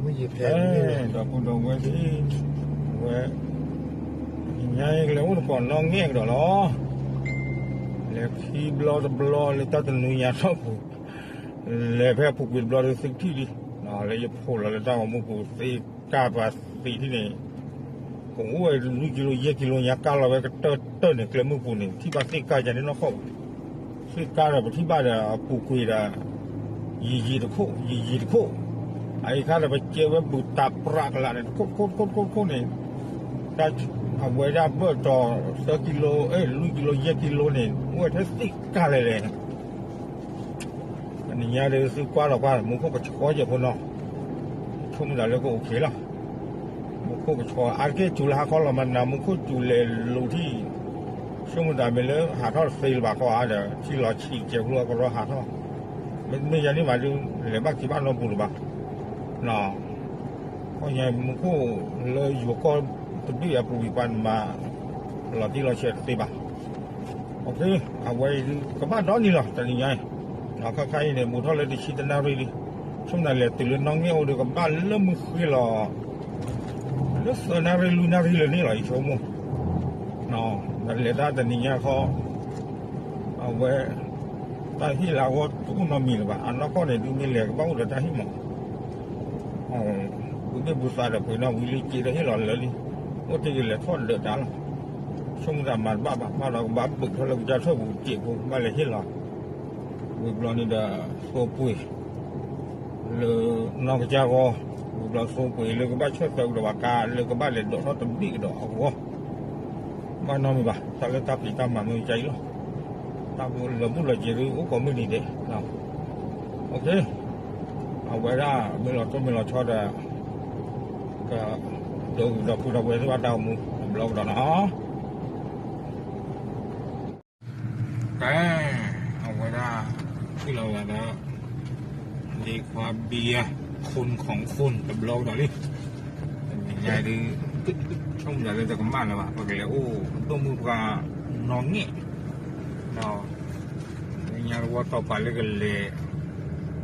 မုၢ်ယံၤဖဲ ဒီပုၢ်ဒီဝဲၢ်သ့ၣ်, ဝဲ ညါအံၤကလဲၤအိၣ်တကိးနီၣ်ငဲၣ်ကဒီးလီၤ. လဲၤခံဘျီတဘျီလၢတၢ်တနွံညါထီၣ်ပူၤ, လဲၤဖဲအပူၤကွံာ်တဘျီဒီးသ့ၣ်ထံၣ်လံ, လၢယဖိးလီၤလၢတၢ်ဂီၤမူပူၤသ့ၣ်ကၢ်ပှၤသ့ၣ်ထံၣ်န့ၣ်, ကအိၣ်ဝဲလွံၢ်ကံလိ ယဲၢ်ကံလိညါကၢ်လီၤဝဲကတၢၢ်တၢၢ်န့ၣ် ကျဲမုၢ်ပူၤန့ၣ် ထံၣ်ဘၣ်သ့ၣ်ကၢ်ယါန့ၣ်နီၢ်ခိၣ် သ့ၣ်ကၢ်ဒီးပထံၣ်ဘၣ်ဒီးအပူၤကွံာ်ဒီး ယံာ်ယံာ်တခိၣ် ယံာ်ယံာ်တခိၣ်, အအံၤခါဒီးပကဲဝဲဘူးတးပြးကလးန့ၣ် တခိၣ်တခိၣ်တခိၣ်တခိၣ်န့ၣ်, အဝဲဒၣ်ဘၢၣ်တီၤသၢကံလိ အဲၣ် လွံၢ်ကံလိ ယဲၢ်ကံလိန့ၣ် အိၣ်ဝဲထဲသ့ၣ်ကၢ်လဲၣ်လဲၣ်. တနံၤညါဒီးသုကွၢ်လီၤကွၢ် မူခိၣ်ကဆှီယဲၢ်ဖိနီၤ, ဆိကမိၣ်ဒၣ်လၢကအိၣ်ခ့လီၤ. မူခိၣ်ကဆှီ အါတက့ၢ်စူၤလၢဟါခီလီၤမးနၤ မူခိၣ်စူၤလဲၤလူၤထံၣ်, ဆိကမိၣ်ဒၣ်မ့ၢ်လၢဟးထီၣ်တသ့လၢၤဘၣ်ဃီဧါဒီး ထံလီၤဆံးကဲၤဖျိအကရီဟးထီၣ်, မ့မ့ၢ်ယၤန့ၣ်မးဒုး လဲၤဘၣ်က့ၤဘၣ်နီတပူၤလၢၤဘၣ်. ခီညါမူခိၣ်လၢယိၤကီၢ်တဘ့ၣ်အပူၤကွံာ်ပှၤမၤ လီၤတံၢ်လီၤဆဲးတသ့ဘၣ်. အဝဲအံၤဒုးကဘၣ်ဒီနံၤလီၤ တနံၤညါအံၤ, ခါခါအံၤန့ၣ် ဘူးထီၣ်လၢတဆံတနၣ်ရံၣ်လံ, ဆိကမိၣ်နၤလဲၤတုၤလၢနီၣ်ငဲၣ်အိၣ်ဒီးကဘၣ်လၢမုၢ်ဃ့လီၤ လၢသၢနၣ်ရံၣ်လွံၢ်နၣ်ရံၣ်လၢန့ၣ်လီၤ ယဆိကမိၣ်. ဒီးလဲၤတၢ်တနံၤညါခီ အဝဲ တၢ်ဟ့ၣ်လၢအဂီၢ်တအိၣ်နီတမံၤလၢၤဘၣ်. အနီၢ်ကီၢ်န့ၣ် ဒုးမ့ၢ်လဲၤကဘၣ်အိၣ်ဒီးတၢ်ဟ့ၣ်မး, ဘူးမ့ၢ်ဘူးသးဒီးပှ့ၤနီၣ်ဝံၤလံက့ၤဒီးဟ့ၣ်လီၤလၢာ်လံ, အိၣ်တ့ၢ်က့ၤလဲၤထီၣ်ဒၢးတၢ်လီၤ. ဆိကမိၣ်တၢ်မၤတဘၣ်ဘၣ် ဘၣ်ဒီးကဘၣ်ဘုးထီၣ်လၢကစၢ်ထၢၣ်ပူၤတစဲးဖိ ဘၣ်လဲၤဟ့ၣ်လီၤ ဝံၤဘျီန့ၣ်ဒီး သိပှ့ၤ လၢနီၢ်ကစၢ်ဂီၢ်, ဝံၤဘျီသိပှ့ၤလၢကဘၣ်ဆၢၣ်သၢကဒီးဘၣ်ကါ လၢကဘၣ်လဲၤဒိးထီၣ်တဘ့ၣ်ကဒီးအဂီၢ်, ဘၣ်နီတမံၤဘၣ် တၢ်လၢတၢ်ဖံးတၢ်မၤမ့ၢ်ကါအံၤလီၤ. တၢ်လၢဘူၣ်လီၤစဲၤဒုးအိၣ်ကိးမုၢ်နံၤဒဲး, အဝဲဒၣ် မ့ၢ်လီၤတိၢ်မ့ၢ်လီၤဆီဒီး က ဒီပုၢ်ဒီဝဲၢ်သ့ၣ်ဘၣ်တၢ်အိၣ်မူတဘျီကဒီးနီၤ. ကဲ အဝဲဒၣ် ထံၣ်လီၤဝဲဒီး လ့ခွါဘံယါ ခိၣ်ခီၣ်ခိၣ်တဘျီကဒီးလံ. တနံၤညါဒုး ဆိကမိၣ်ဒၣ်လၢတကမၣ်လၢၤဘၣ် ပကလဲၤအိၣ်ဒိၣ်မုၢ်ပှၢ်နီၣ်ငဲၣ် ဒီး လၢညါတဝီတီၢ်ပာ်လၢကလဲၤ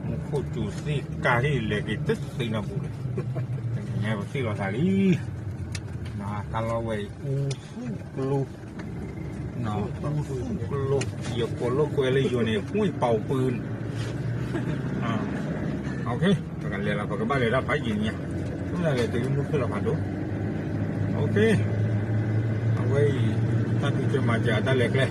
မူခိၣ်စူၤသ့ၣ်ကၢ်ဟ့ၣ်လဲၤက့ၤတသ့နီတပူၤလၢၤ. တနံၤညါပသ့ၣ်လီၤသးလံ တၢ်လီၢ်ဝဲအံၤ အူသူၣ်ကျိ အူသူၣ်ကျိ ယကိးလိာ်ကွဲလၢယိၤန့ၣ် ပှံၢ်ပာ်ပူၤ ပကလဲၤလီၤ ပကဘၣ်လဲၤတၢ်ဖးယံာ်ညါ မ့ၢ်လဲၤတုၤလၢမုၢ်ဖျၢၣ်လီၤဖးဒိၣ် အဝဲအံၤ တၢ်ဖံးကဲမၤစၢၤတၢ်လဲၤကျဲ တ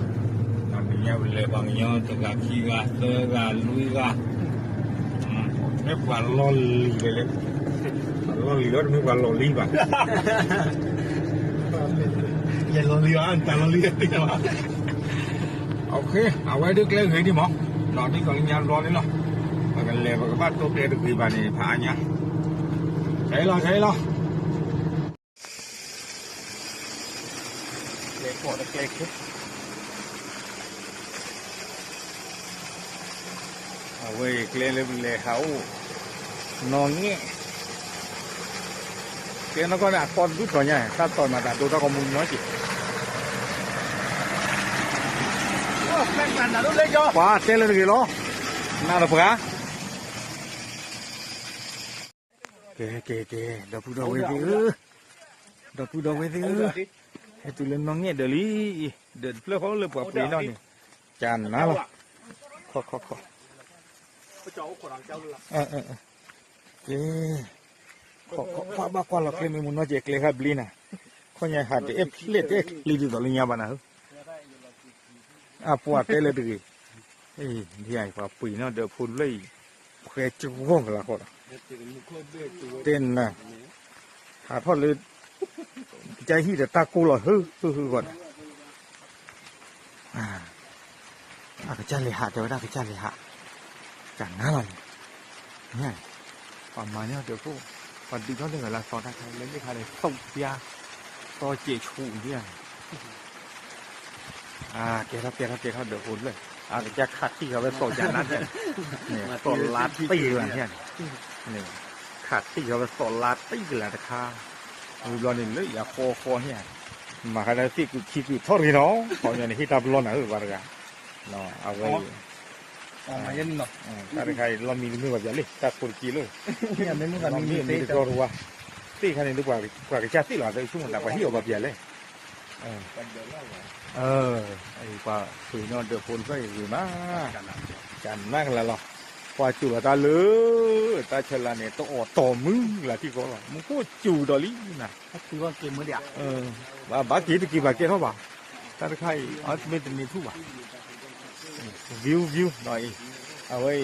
နံၤညါပလဲၤပှၤကညီတဂၤခံဂၤသၢဂၤလွံၢ်ဂၤ မ့ၢ်ပှၤလီၢ်လံၤလဲၣ်လဲၣ် ပှၤလီၢ်လံၤလီၤ တမ့ၢ်ပှၤလီၢ်လံၤဘၣ် ယလီၢ်လံၤဘၣ် တၢ်လီၢ်လံၤ အဝဲဒုးကျဲဂ့ၤဒံးမး ဒီးဒ်သိးလၢညါဘျီန့ၣ်လီၤ ပကလဲၤပကဘၣ်တိကျဲတဂ့ၤဘၣ်န့ၣ် ဖးအါညါ ခဲအံၤလီၤ ခဲအံၤလီၤ ကျဲကီၢ်တကျဲခဲ အဝဲအံၤကျဲလၢပလဲၤဟးအိၣ် နီၣ်ငဲၣ် ကျဲနီၢ်ကီၢ်န့ၣ် အကီၢ်ဒူၣ်ထီၣ်ညါ တၢ်တီၢ်မၤတၢ်ဒိတၢ်ကီၢ်မူနီၢ်က့ၤ ပှၤတဲလၢတဂ့ၤလီၤ နၤတပှၤ ကဲ ကဲ ကဲ ဒီပုၢ်ဒီဝဲၢ်သ့ၣ်ဧၢ, ဒီပုၢ်ဒီဝဲၢ်သ့ၣ်ဧၢ, ဟဲတုၤလၢနီၣ်ငဲၣ်ဒၢးလံ, ဒၢးတဖျၢၣ်ဃီလၢပှၤပှ့ၤနီၣ်န့ၣ်, ကနၤလီၤ, ခီ ခီ ခီ, ကဲ, ခီ ခီ ပှၤဘၣ်ကွၢ်လီၤကျဲမ့ၢ်မူနီၢ်က့ၤကျဲဃာ်ဘျ့နၤ, ခီညါဟးတအဲၣ်ဖျဲၣ်တအဲၣ်ချံဒ်သိးလၢညါဘၣ်နၤဧၢ အပှၤတဲလၢတဂ့ၤ, ဒ်အံၤ ပှၤပှ့ၤနီၣ်ဒီးဖိတဖျၢၣ်အံၤ, ဖှဲကဂီၢ်ကလၤဃီဒီး, တဲနၤ, ဟးထီၣ်လၢ, ကစၢ်ဟံၣ်ဒီးတၢ်ကိၢ်လီၤဟုဟုဟုဃီဒီး အကစၢ်လဲၤဟးတဲဝဲဒၣ်ကစၢ်လဲၤဟး, ကနၤလီၤန့ၣ်, ပှၤမၤန့ၢ်အီၤဒီးဖိ, ပှၤဒုးထီၣ်လၢဂၤလၢအသီတၢ်ခါလၢလ့ၣ်ခါလၢ သုးပျါ, သီစဲးဆူၣ်ဒ်န့ၣ်, ကဲထီၣ်ကဲထီၣ်ကဲထီၣ်ဒီးဖိတဖျၢၣ်, အကစၢ်ခးတံၢ်ဃီၤဝဲသီကနၤန့ၣ်, သီလါတံၢ်ဝဲန့ၣ်, ခးတံၢ်ဃီၤဝဲသီလါတံၢ်ကလၤတခါ, ဝံၤဘျီန့ၣ်လၢယဃီဃီန့ၣ်, မၤဃါဒီးသ့ၣ်ကုာ်ခံကုာ်ထီၣ်တဂ့ၤနီၤ, ခီပညီန့ၣ်ဟ့ၣ်တၢ်ပလီၢ်နၤဧၢပှၤတဂၤ, အဝဲအံၤ တၢ်တခါအံၤ လီၢ်မံတမ့ၢ်ဘၣ်ပၠးလံ တၢ်ခိတက့လၢ လီၢ်မံမ့ၢ်မံတကီတဝါ သ့ၣ်ခါန့ၣ်ဒ်ပှၤကစၢ်သ့ၣ်လီၤ အသးဆိကမိၣ်သးပှၤဟ့ၣ်အီၤဘၣ်ပၠးလဲၣ် ပှၤဃ့ၢ်နီၣ်ဒၢးဖိတဖျၢၣ်အံၤဂ့ၤမး ကနၣ်ကလၤလီၤ ကွၢ်စူၣ်လီၤတၢ်လၢ တၢ်ဆၢလါန့ၣ်တအိၣ်တီၢ်မုၢ်လၢထံကီၢ်လီၤ မူခိၣ်စူၣ်ဒီးလံနၤ ဘၣ်က့ၤတက့ၤဘၣ်ကဲထီၣ်ဘၣ် တၢ်တခါအံၤ အမ့ၢ်တန့ၢ်ထူၣ်ဘၣ် view view နီၤအံၤ အဝဲ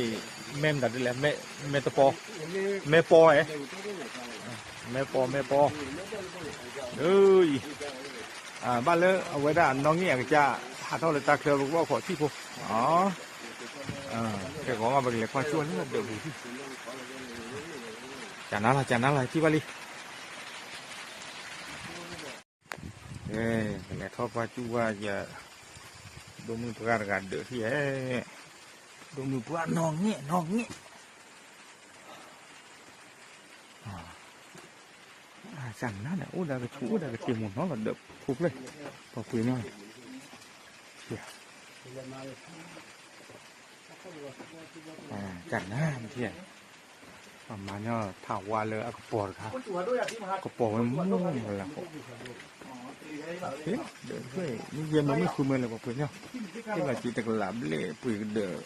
အံၤ မ့ၢ်မတၤဒ်လဲၣ် မ့ၢ်တပီ မ့ၢ်ပီဧါ မ့ၢ်ပီ မ့ၢ်ပီ အံၤ ဘၣ်လၢအဝဲဒၣ်နီၣ်ငဲၢ်အကစၢ် ဟးထီၣ်လၢတၢ်ချၢပကဘၣ်ခိးထံၣ်ဖိ ကဲဂီၤမး ပကလဲၤကွၢ်ကၠိလၢဒၢးပူၤထံၣ် ကနၣ်လီၤ ကနၣ်လီၤ ထံၣ်ဘၣ်လံ ကလဲၤထီၣ်ကွၢ်ကၠိဝဲယ ဒိၣ်မုၢ်ပှၢ်တဂၤဒၢးထံၣ်ဧါ ဒိၣ်မုၢ်ပှၢ်နီၣ်ငဲၢ်နီၣ်ငဲၢ် ကနၣ်န့ၣ် အိၣ်ဒီးကဆူၣ်အိၣ်ဒီးကတ့ၢ်မူၤနီၤလီၤ ဒၢးဖိဖျၢၣ် ပှၤပှ့ၤနီၣ် ကနၣ်ထံၣ် ပမၤညီထးဝါလၢအကပီၤတခါ ကပီၤဝဲမုၢ်လၢ် ဒၢးဖျၢၣ် မ့ၢ်ယဲၢ်မၢမုၢ်ဃုမၢလၢပှၤပှ့ၤညီ ဟ့ၣ်လီၤက့ၤတကလးဘျဲၣ်ပှ့ၤကဒၢး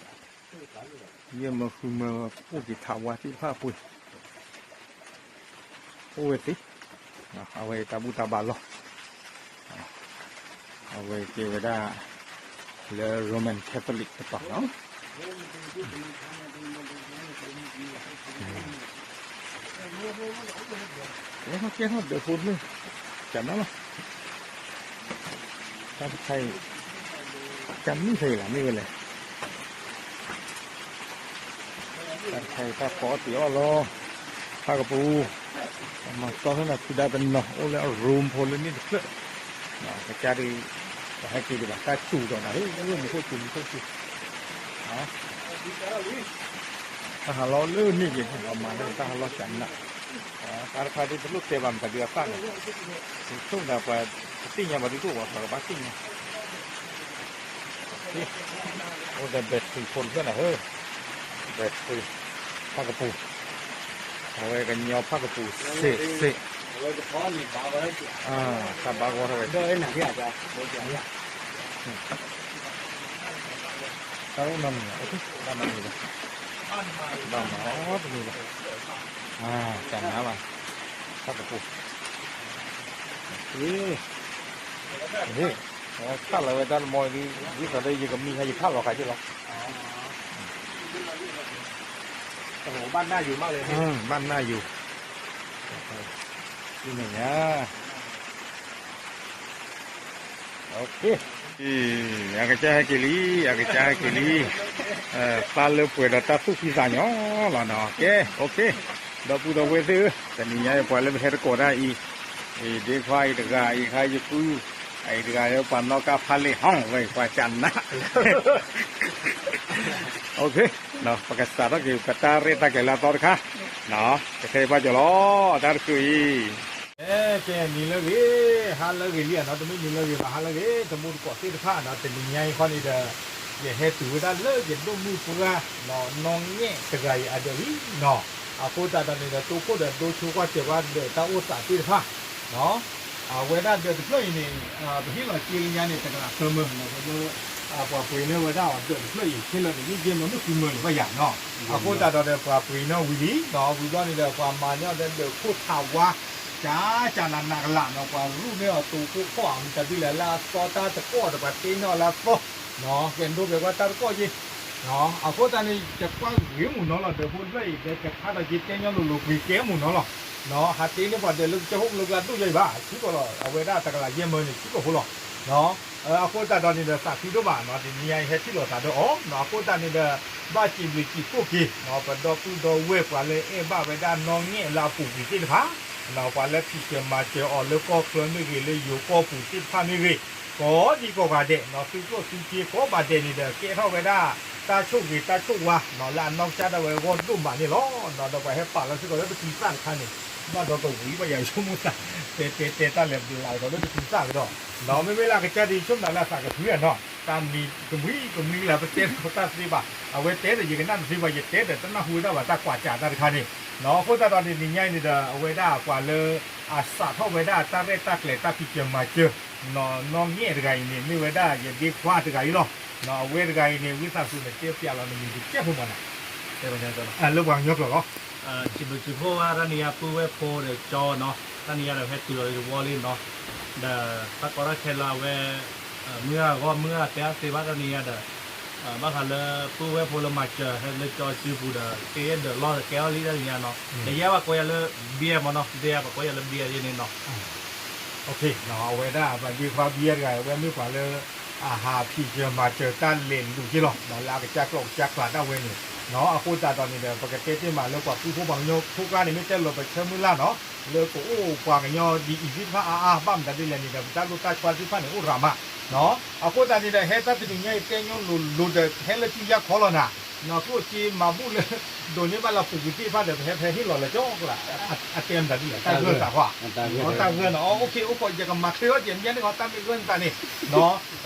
ယဲၢ်မၢဃုမၢအိၣ်က့ၤထးဝါသ့ၣ်တဖၣ်ပှ့ၤ အိၣ်ဝဲသ့ အဝဲတၢ်ဘူၣ်တၢ်ဘါလီၢ် အဝဲကဲဝဲဒၣ် လၢ Roman Catholic တပၤလီၤ ကဲထီၣ်ကဲထီၣ်ဒၢးဖိတမ့ၢ် ကနၣ်လီၤ တၢ်တခါအံၤ ကနၣ်ဖဲအံၤလီၤမ့ၢ်ဝဲလဲၣ် တၢ်တခါအံၤတၢ်ဖီအီၣ်တ့ၢ်အီၣ်လီၤ ဖၣ်ကပူၤ မၤစီဖဲန့ၣ်ဖုဒါတနီၤ အိၣ်လၢအ room ဖိလၢန့ၣ်တဖျၢၣ် ကစၢ်ဒုး ပဟဲက့ၤဒံးဘၣ် တၢ်စူၤဒီးနၤ ဟ့ၣ် မူခိၣ်စူၤ မူခိၣ်စူၤ တၢ်ဟးလီၤလၢန့ၣ်က့ၤ ပမၤလၢတၢ်ဟးလီၤကနၣ် တၢ်တခါဒ်တလိၣ်တဲဘၣ်မတၤဒုးအသၣ်န့ၣ် ဆိကမိၣ်ဒၣ်ပှၤတသ့ၣ်ညါဘၣ်ဒ်သိးပှၤကဘၣ်သ့ၣ်ညါ အိၣ်ဒီး battery ဖိတဖျၢၣ်န့ၣ်ဟၢ battery ဖၣ်ကပူၤ အဝဲကညီဖၣ်ကပူၤစ့ၢ်စ့ၢ် တၢ်ဘါဂီၢ်ထီၣ်ဝဲ တၢ်အိၣ်နီတမံၤဘၣ် ဘၣ်နီတမံၤဘၣ် ဘၣ်နီတမံၤဘၣ် ကနၣ်ဘၣ် ဖၣ်ကပူၤ ဟ့ၣ် ဟ့ၣ် ခးလီၤဝဲတၢ်တမီၤဒ် ဒ်သိးဒီးယကမံခါယခးလီၤခါက့လီၤ ဘၣ်နၢ်ယိၤ န့ၣ်ညါ အကစၢ်ဟဲက့ၤလံ အကစၢ်ဟဲက့ၤလံ သးလၢပှဲၤဒီးတၢ်သူၣ်ဖှံသးညီလီၤနီၤ ကဲ okay ဒီပုၢ်ဒီဝဲၢ်သ့ၣ်ဧၢ တနံၤညါအံၤပှၤလၢပဟဲတကိးတၢ်အံၤ အံၤဒ့ခွါအံၤတဂၤ အံၤခါယပုၢ် အံၤတဂၤလၢပှၤနီၣ်ကါဖးလ့ၣ်ဟီၣ်ဝဲ ပှၤကနၣ် okay ပကစးထီၣ်က့ၤ ပတၢ်ရဲၣ်တၢ်ကျဲၤလၢအသီတခါ ကထဲဘၣ်ကၠီၤလီၤ တၢ်တချုးအံၤ ကဲ နံၤလၢအဂ့ၤ ဟါလၢအဂ့ၤလံနီၤ တမ့ၢ်နံၤလၢအဂ့ၤဘၣ် ဟါလၢအဂ့ၤ တမူတကိးသ့ၣ်တဖၣ်နီၤ တနံၤညါအံၤခီန့ၣ်ဒီး ယဟဲတုၤဝဲဒၣ်လၢယဒိၣ်မုၢ်ပှၢ်နီၤ နီၣ်ငဲၢ်တဂၤအံၤအဒၢးလံနီၤ အဃိသတးဒီးန့ၣ်ဒီး တိခိၣ်ဒီးဒိဆိကွၢ်စၢၤဝဲဒၣ်ဒၢးတၢ်အိၣ်သးသ့ၣ်တဖၣ်နီၤ အဝဲဒၣ်ဒၢးတဖျၢၣ်အံၤန့ၣ် ပဟ့ၣ်လီၤက့လၢညါန့ၣ် တကလးသၢမၢ လၢ ပှၤပှ့ၤန့ၢ်ဝဲဒၣ်အီၤဒၢးတဖျၢၣ်အံၤ ဟ့ၣ်လီၤန့ၣ် မ့ၢ်ယဲၢ်မၢမုၢ်ဃုမၢလၢၤဘၣ်ယၤနီၤ အဃိသတးဒီးဒီး ပှၤပှ့ၤန့ၢ်ဝံၤလံနီၤ ဝံၤဘျီန့ၣ်ဒီး ပှၤမၤန့ၢ်အီၤဒီးဒၢးခိၣ်ထးဝါ ကၢ်ကၢ်နးနးကလးနီၤ ပှၤရူၢ်န့ၢ်အီၤတိၤခိၣ်ခီၣ် မတၤဒ်လဲၣ်လၢအသီတၢ်တကီၢ်ဒီး ပှၤတ့န့ၢ်အီၤလၢအသီ ကဲဒိကဲကွၢ်တၢ်တကီၢ်က့ အဃိသတးန့ၣ် ယကွၢ်ဂ့ၤမုၢ်နီၤလီၤ ဒၢးဖိတဖျၢၣ်အံၤ ဒီးယခါဒီးယတဲညီလိၤလိၤ ပှ့ၤကဲမုၢ်နီၤလီၤ ဟးတ့န့ၢ်ပှၤဒၢးလၢကစၢၢ်ခိၣ်လၢကျါဒိၣ်ယါအံၤဘၣ် ထံကီၢ်လီၤ အဝဲဒၣ်တကလးယဲၢ်မၢန့ၣ် ထံကီၢ်ဖိလီၤ အဃိသတးဒီးန့ၣ်ဒီး သးဖှံဒိၣ်မးနီၤ တနံၤညါအံၤဟဲထံၣ်လိာ်သးဒီးအီၤ အဃိသတးန့ၣ်ဒီး ဘၣ်စံးဘျုးစံးဖှိၣ်က့ၤ ပဒီပုၢ်ဒီဝဲၢ်ပှၤလၢအဲၣ်ဘၣ်ဝဲဒၣ်နီၣ်ငဲၢ်လၢအပူၤကွံာ်သ့ၣ်တဖၣ် ပှၤလၢဖံးစၢၤမၤစၢၤအီၤလၢကီၢ်ချၢမ့ၢ်ဂ့ၤ လၢယိၤကီၢ်ပူၤသ့ၣ်တဖၣ်မ့ၢ်ဂ့ၤ ကိးဒံကိးဂၤဒဲးနီၤ သုကျိၣ်သုစ့ကိးဘၣ်ဒဲးန့ၣ်ဒီး ကဲထီၣ်ဝဲဒၣ် တၢ်ဆိၣ်ဂ့ၤတၢ်ဆိၣ်ဝါနီၤ လၢအနီၢ်ကစၢ်ဒၣ်ဝဲအဂီၢ်ဒိၣ်မးန့ၣ်လီၤ. ဒီးပှၤဟဲပာ်လီၤစ့ၢ်ကီးလၢတပူၤသၣ်တခါန့ၣ် ဘၣ်ဒီးကဝံၤပှၤယၤဆိကမိၣ်သး တဲတဲတဲတၢ်လဲၤဘျးကဒီးလၢတပူၤသၣ်ကဒီး ဒီးမ့မ့ၢ်လၢအကစၢ်ဒ်ဆိကမိၣ်သးလၢအသးကဖုးနီၤ တၢ်မံၤကမှံကမှံလၢပတဲတၢ်တသ့ဘၣ်, အဝဲတဲဒီးယကနၣ်တသ့ဘၣ်, ယတဲဒီးတနၢ်ဟူဝဲဒၣ်ဘၣ်တၢ်ကွၢ်စးတၢ်တခါန့ၣ်, အဃိသတးဒီးန့ၣ် နံၤညါအံၤန့ၣ်ဒီး အဝဲဒၣ်ပှၤလၢ အစးထီၣ်ဝဲဒၣ်တၢ်ရဲၣ်တၢ်ကျဲၤတၢ်ဖံးစၢၤမၤစၢၤ နီၢ်ငဲၢ်တဂၤအံၤန့ၣ် မ့ၢ်ဝဲဒၣ်ယဒ့ခွါတဂၤအံၤလီၤ. အဝဲတဂၤအံၤန့ၣ် ဝံသးစူၤန့ၣ် တဲပျးလီၤနမံၤတကဲးဖိမးနီၤ, လၢပှၤကညီကျိာ်လီၤ. စံးဘျုးစံးဖှိၣ်ဝဲတၢ်နံၤညါ ပုၢ်ဝဲၢ်ဖိဒီးကၠီနီၤ, တၢ်နံၤညါဒီးဟဲတုၤလီၤလၢယဝီလံနီၤ, ဒီးတၢ်ကီတၢ်ခဲလၢအဝဲ မုၢ်ဂၤဂီၢ်မုၢ်ဂၤတဲအါသ့ဘၣ်တၢ်နံၤညါဒီး ဘၣ်ဃးလၢပုၢ်ဝဲၢ်ဖိလၢမၤစၢၤဟဲလၢကၠီစုပူၤဒီး ကဲယဲၢ်ဒၢးလီၢ်ဒီးကဲအီၤလံတၢ်နံၤညါနီၤ, ဒီးယဲၢ်ပှၤကိးယၤလၢ ဘံၣ်မးနီၤ, ဒ်ပှၤကိးယၤလၢဘံၣ်ယဲန့ၣ်နီၤ အဝဲဒၣ်ပှၤဒ့ခွါဘံၣ်တဂၤ အဝဲမ့ၢ်ပှၤလၢ အဟးဖံးစၢၤမၤစၢၤတၢ်လဲၤလူၤက့လီၤ, လၢအကစၢ်ကျိာ်ကစၢ်ကျးဒၣ်ဝဲန့ၣ်, အဃိသတးဒီးန့ၣ်ဒီး ပကတဲတ့ၢ်မးလၢပှၤဖုဖိပှၤကညီဖိကျါန့ၣ် မ့ၢ်တဲလီၤပဆၢမုၢ်လၢ်နီၤ, လၢကအိၣ်ပှၤကညီဒ်အံၤသ့ၣ်တဖၣ်အါအါ ဘၣ်မတၤဒ်လဲၣ်န့ၣ်ဒီး ပတၢ်လိၣ်တၢ်ဆှါသ့ၣ်တဖၣ်န့ၣ် အိၣ်ရၤမး အဃိသတးန့ၣ်ဒီး ဟဲတၢ်တနံၤညါအံၤ တဲညီလိၤလိၤဒီး ဟဲလၢထံယါခီလီၤနၤ, ကျိၣ်စ့မၤဘူၣ်လၢ ဒိးန့ၢ်ဘၣ်လၢပူၤကွံာ်သ့ၣ်တဖၣ်ဒီး ပဟဲဖဲဟ့ၣ်လီၤလၢကၠီကျါ, အတဲမတၤဒ်လဲၣ် တၢ်ဂၢၢ်တၢ်ကျီ, တၢ်ဂၢၢ်နီၤ, အိၣ်ခ့အိၣ်ခိး ယကမၤချ့အီၣ်က့ၤမ့ၢ်န့ၣ် တၢ်မ့ၢ်ဂၢၢ်နတၢ်န့ၣ်,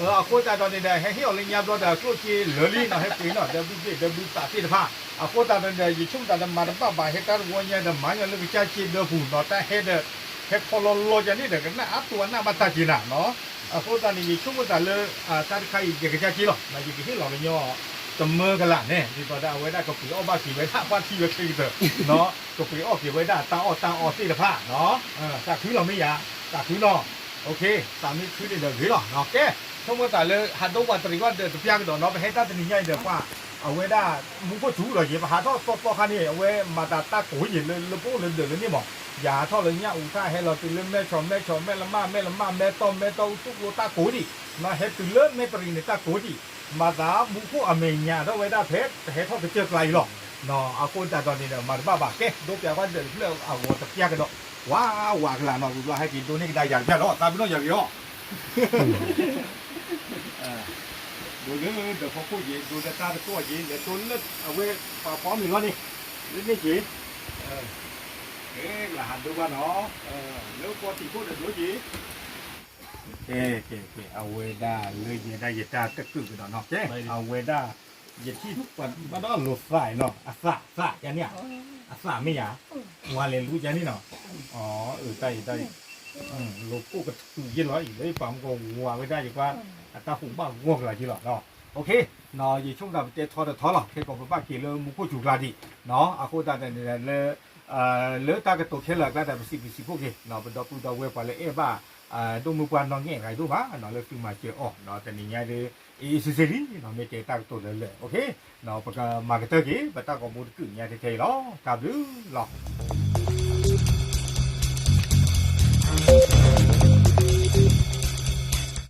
အဃိသတးဒီးန့ၣ်ဒီး ဟဲဟ့ၣ်အီၤလၢညါဘျီဒီး ကျိၣ်စ့လၢာ်လံနီၤ, ဟဲပှ့ၤနီၤ ဒီးဘုဘ့ၣ်ဒီးဘုသးသ့ၣ်တဖၣ်, အဃိသတးဒီး ယဆိကမိၣ်သးဒီးမၤတဘၣ်ဘၣ် ဟဲတၢ်တဝီညါဒီး မၤညီလၢကစၢ်စ့ဒၢပူၤနီၤ, တၢ်ဟဲဒီး ဟဲခီလီၤလီၤယၤန့ၣ်ဒီး ကနၣ်အါတိၢ်အနၢ်ဘၣ်တၢ်က့ၤနၤနီၤ, အဃိသတးန့ၣ် ယဆိကမိၣ်သးလၢ တၢ်တခါအံၤ ယကစၢ်က့ၤလီၤ, ယကဟ့ၣ်လီၤကညီ တမၢကလးန့ၣ် ဒ်သိးဒီးအဝဲဒၣ်ကပှ့ၤအီၣ်ဘၣ်က့ၤဝဲဒၣ်ပှၢ်ထံဝဲချ့ကတၢၢ်နီၤ, ကပှ့ၤအီၣ်က့ၤဝဲဒၣ်တၢ်အီၣ်တၢ်အီသ့ၣ်တဖၣ်နီၤ, သးခုလီၤမ့ၢ်ယၤ, သးခုနီၤ, သးမ့ၢ်ခုန့ၣ်ဒီးဂ့ၤလီၤ, ကဲ, ဆိကမိၣ်သးလၢ ဟးဒိပှၤတရံးဘၣ်ဒီးတပျၢ်ကဒီးနီၤ, ပဟဲတၢ်တနံၤညါအံၤဒီးပှၤ အဝဲဒၣ် မူခိၣ်စူၤဒီးယံၤ ပဟးထီၣ်သီသီခါန့ၣ် အဝဲမၤသးတၢ်ကိးယံၤ လၢပအိၣ်လၢဒၢးလၢန့ၣ်မး, ယဟးထီၣ်လၢညၣ်အူထၣ် ဟဲလီၤတုၤလၢမဲၢ်ဆီး မဲၢ်ဆီး မဲၢ်လမၢ် မဲၢ်လမၢ် မဲၢ်တီၢ် မဲၢ်တီၢ် အူတူၢ်ကျိတၢ်ကိးဒံး, ဟဲတုၤလၢမဲၢ်တရံးန့ၣ်တၢ်ကိးဒံး, မၤသးမူခိၣ်အမဲာ်ညါထီၣ်ဝဲဒၣ်ဖဲ ပဟဲထီၣ်ကစၢၢ်ကျါအံၤလီၤ, အဃိသတးဒီးန့ၣ်ဒီး မၤတဘၣ်ဘၣ် ကဲ ဒိပျၢ်ကွၢ်ဒၢးတဖျၢၣ်အဂီၤတပျၢ်ကဒီး, ဝါဝါကလးနီၤ ဝံၤဘျီဟဲက့ၤဒိန့ၢ်ကဒါယၤတပျၢ်ဒီး သးပ့ၤနီၣ်ယၤဂ့ၤအီၤ ဒိလၢဒီးဖီခိၣ်က့ၤ ဒိဒီးတၢ်တကိးက့ၤ လဲၤဒိလၢအဝဲပှၤဖီမ့ၤလီၤန့ၣ်, လၢန့ၣ်က့ၤ, ကဲ လၢဟးဒိဘၣ်နီၤ, လၢကီၢ်တံာ်ခိၣ်ဒီးဒိက့ၤ, ကဲ ကဲ ကဲ အဝဲဒၣ်လၢယဲဒၣ်ယတၢ်တကုာ်ကဒီးနီၤ, ကဲ အဝဲဒၣ် ယထံၣ်ဘၣ်ဒီးလိာ်သးနီၤ, အသး သးယၤန့ၣ်ဧါ, အသးမ့ၢ်ယၤ, ဝါလဲၤလူၤယၤန့ၣ်နီၤ, အၢ တၢ်အံၤတၢ်အံၤ လိာ်ကိၣ်ကထူးယ့ၢ်လီၤအံၤ လၢယပာ်မူကဝၤဝဲဒၣ်ယကွၢ် အတၢ်ဟူးဘၣ်ဂီၢ်ကလၤယ့ၢ်လီၤ, ယဆိကမိၣ်သးပတဲထီတထီလီၤ, ခဲကီးပဘၣ်က့ၤလၢမူခိၣ်စူၤကျါဒံး, အဃိသတးန့ၣ်လၢ လၢတၢ်ကတိၤခဲလၢာ်အကျါဒီး ပစံးဘျုးစံးဖှိၣ်က့ၤ ပဒီပုၢ်ဒီဝဲၢ်ပှၤလၢအဲၣ်ဘၣ် ဒိၣ်မုၢ်ပှၢ်နီၢ်ငဲၢ်တဂၤအံၤဒိၣ်မးနီၤ, လၢသုမၤစၢၤအီၤ တနံၤညါဒ် အ့ၣ်စ့ၣ်စ့ၣ်လံနီၤ, မ့ၢ်ကဲတၢ်ကတိၤလၢလၢာ်, ပကမၤကတၢၢ်က့ၤ ပတၢ်ဂီၤမူတကုာ်ညါထဲထဲအံၤလီၤ, တၢ်ဘျုးလီၤ.